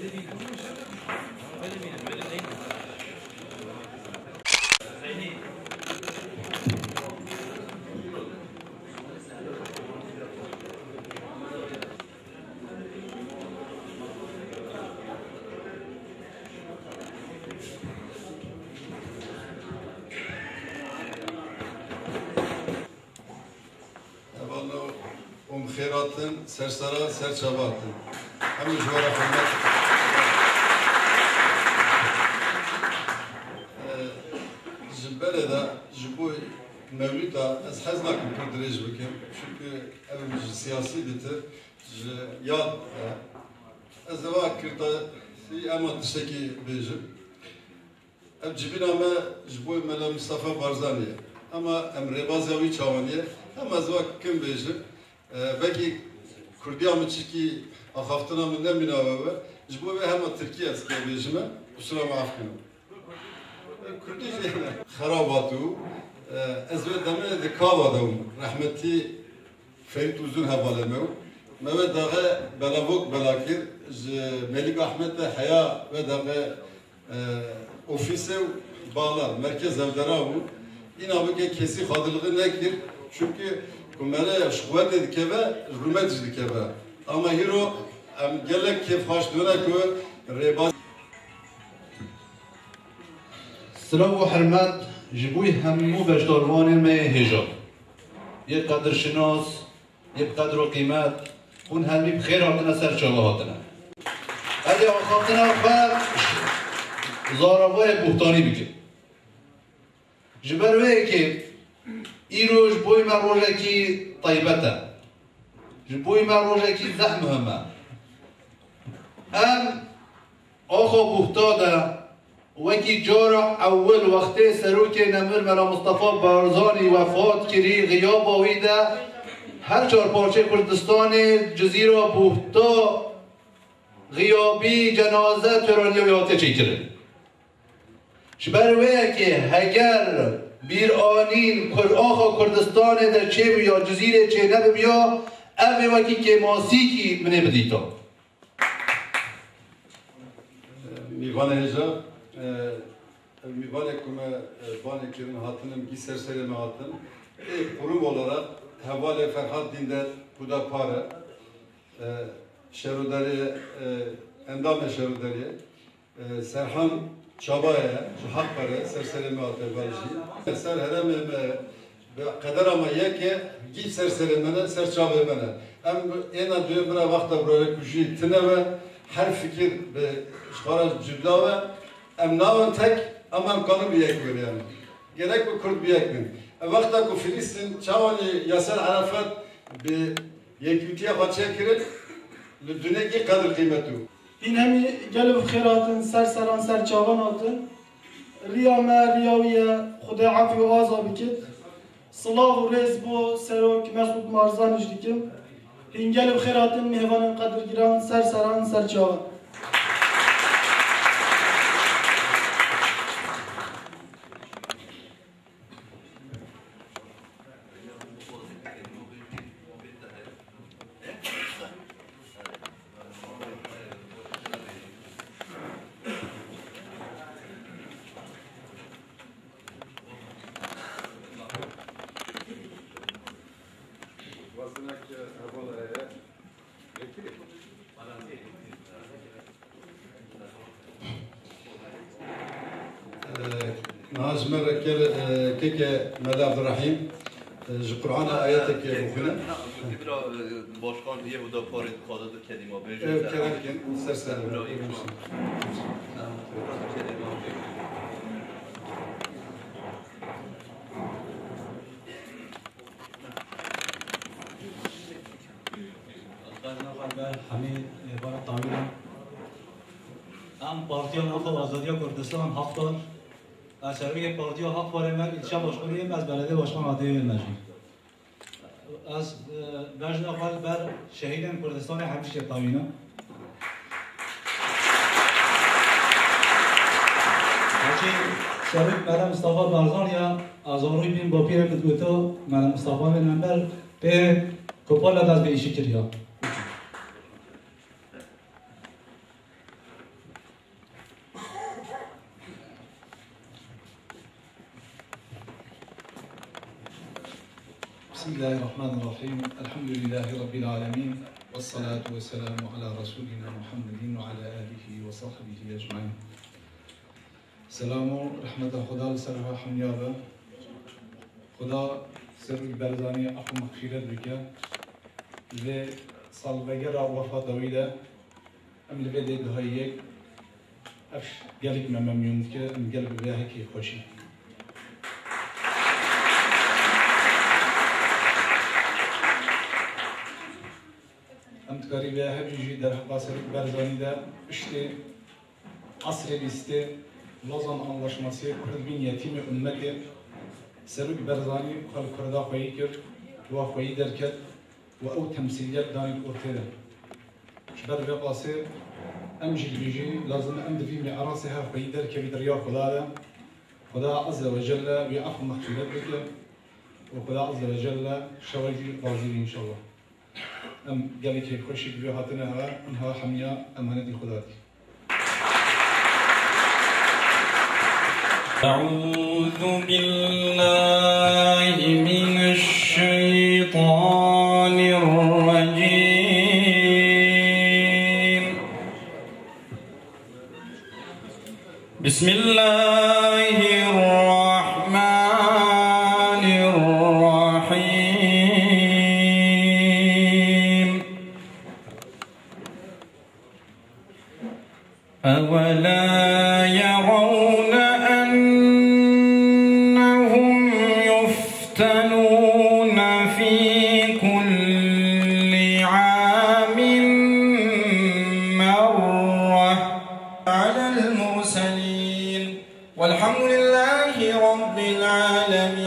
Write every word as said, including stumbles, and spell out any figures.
Hevalno, hûn bi xêr hatin, ser seran, ser çavan hatin. Hemû ji we re hurmet. Ji berê de, ji bo mewlûda ez hez nakim pir dirêj bikim. Çimkî ev ji siyasî bitir, ji yad e. Ez eva kirta, ema tiştekî bêjim. Ev civîna me ji bo Mela Mistefa Barzanî ye. Ema em rêbaza wî çawanî ye. Em ez wek kim bêjim, e, belkî kurdiya min çikî axaftina min nemîna we be. Ji bo vê hema tirkî ez pê bêjime. Qusura me af kino. E, kurdî jî xerab hatibû. E, ez wê demê di kava de bûm. Rehmetî Ferît Uzun hevalê me û me wê daxê belavok bela kir, ji Melîk Ahmet de heya wê daxê, e, ofîsê û balar, merkez ev dera bû. Îna bike kesî xadilixî nekir, çimkî ku mere ji quwetê dikeve, ji rûmet jî dikeve. Ama hîro em gelek kêfxweş dibine ku rêbaz. Silav û hurmet ji bo hemû beşdarvanên me yê hêja, yê qedirşinas, yê bi qedr û qîmet, hûn hemî bi xêr hatine, ser çava hatine. Ez ê axaftina xwe zaravayê buhtanî bikim. Ji ber wê yekê îro ji bo me rojekî taybet e. Ji bo me rojekî zehf muhim e. Em Axa Buhta de wekî cara ewil wextê Serokê Nemir Mela Mistefa Barzanî wefat kirî, xiyaba wî de her çar parçeyê Kurdistanê Cizîra Buhta xiyabî cenaze töraniya wî hate çêkirin. Ji ber wê yekê heger bîranîn Kur-, axa Kurdistanê de çêbûya Cizîrê çênebibûya, ev ê wekî kêmasîkî min ê bidîta. Mîvanê hêja, e, ev mîvanê ku me, e, banê kirin hatin, em gî ser serê me hatin. Ê, kurum olarak hevalê Ferhat Dînder Hudapare, e, şerodarê, e, endamê şerodariyê, e, Serhan Çabaye ji Haqperê, ser serê me hate ber jî. Ser herêmê me Bi qedera me yek e, gî ser serê me ne, ser çavê me ne. Em êna duyê bira wexta birayê ku jî tine be, her fikir bi ji xwe re cuda be, em nabin tek, ama em kanin bi yek bin yani. Gerek bi Kurd bi yek bin. E, wexta ku Filîstîn çawanî Yasser Arafat bi yekîtiya xwe çêkirin, li dunê gî qedir qîmet û. Hîn hemî gelê bi xêr hatin, ser seran, ser çavan hatin. Riya me, riya wî ye, Xwedê efî û aza bikit. Silav û rêz bo Serok Mesûd Barzanî jî dikim. Hîn gelê bi xêr hatin, mêvanên qedirgiran, ser seran, ser çavan. Xwastinek heval heye. Niha ji me re ker, e, keke Mela Abdurrahîm, e, ji Qur'ana ayetekê bixwîne. Bira, e, başkan yê Huda Parê dixwaze du kelîma bêje. Ew kerem kin, ser ser. Bira, yek şan. Kelîma bêje. Bejna xwe ber hemî êvara tawîna. Em Partiya Axa û Azadiya Kurdistan, Haqdar, ez serokê Partiya Haqdarê me, îlçe başkanî yê me, ez belediye başkan hatê yê me jî. Ez, e, bejna xwe ber şehîdên Kurdistanê hemî jê tawîna. Hecî Serok Mela Mistefa Barzanî ya, ez zarokî bîm, bapîrê min digoto, Mela Mistefa vê nember pê kopala dest bi îşî kiriya. Bismillahirrahmanirrahim. Elhamdülillahi Rabbil alemin. Vessalatu vesselamu ala Resulina Muhammedin ve ala alihi ve sahbihi ecmain. Selam û rehmeta Xuda li ser we hemûya be. Xuda Serok Barzanî af û mexfîret bike. Li salvegera wefata wî de em li vê dê duhayiyê, ev gelek me memnûn dike, em gelek bi vê hekê xweşî. Em dikarî vê hevî jî derheqa Serok Barzanî de piştê esrê bîstê Lozan Anlaşmasê Kurd bîn yetîmê ummetê. Serok Barzanî xwe li Kurda xweyî kir, wa xweyî derket û ew temsîliyet danî ortê de. Ji ber vê qasê em jî li vî jî lazim e em di vî mîrasê hev xweyî derkevî di riya Xuda de. Xuda Azze ve Celle wî af û mexfîret bike û Xuda Azze ve Celle şewa jî razî be înşallah. Em gelek keyfxweşî bi vê hatine ha, em ha hemiya emanetî Xuda dî. أعوذ بالله من الشيطان الرجيم. بسم الله الرحمن الرحيم. أولا يرون أنهم يفتنون في كل عام مرة. على المرسلين والحمد لله رب العالمين.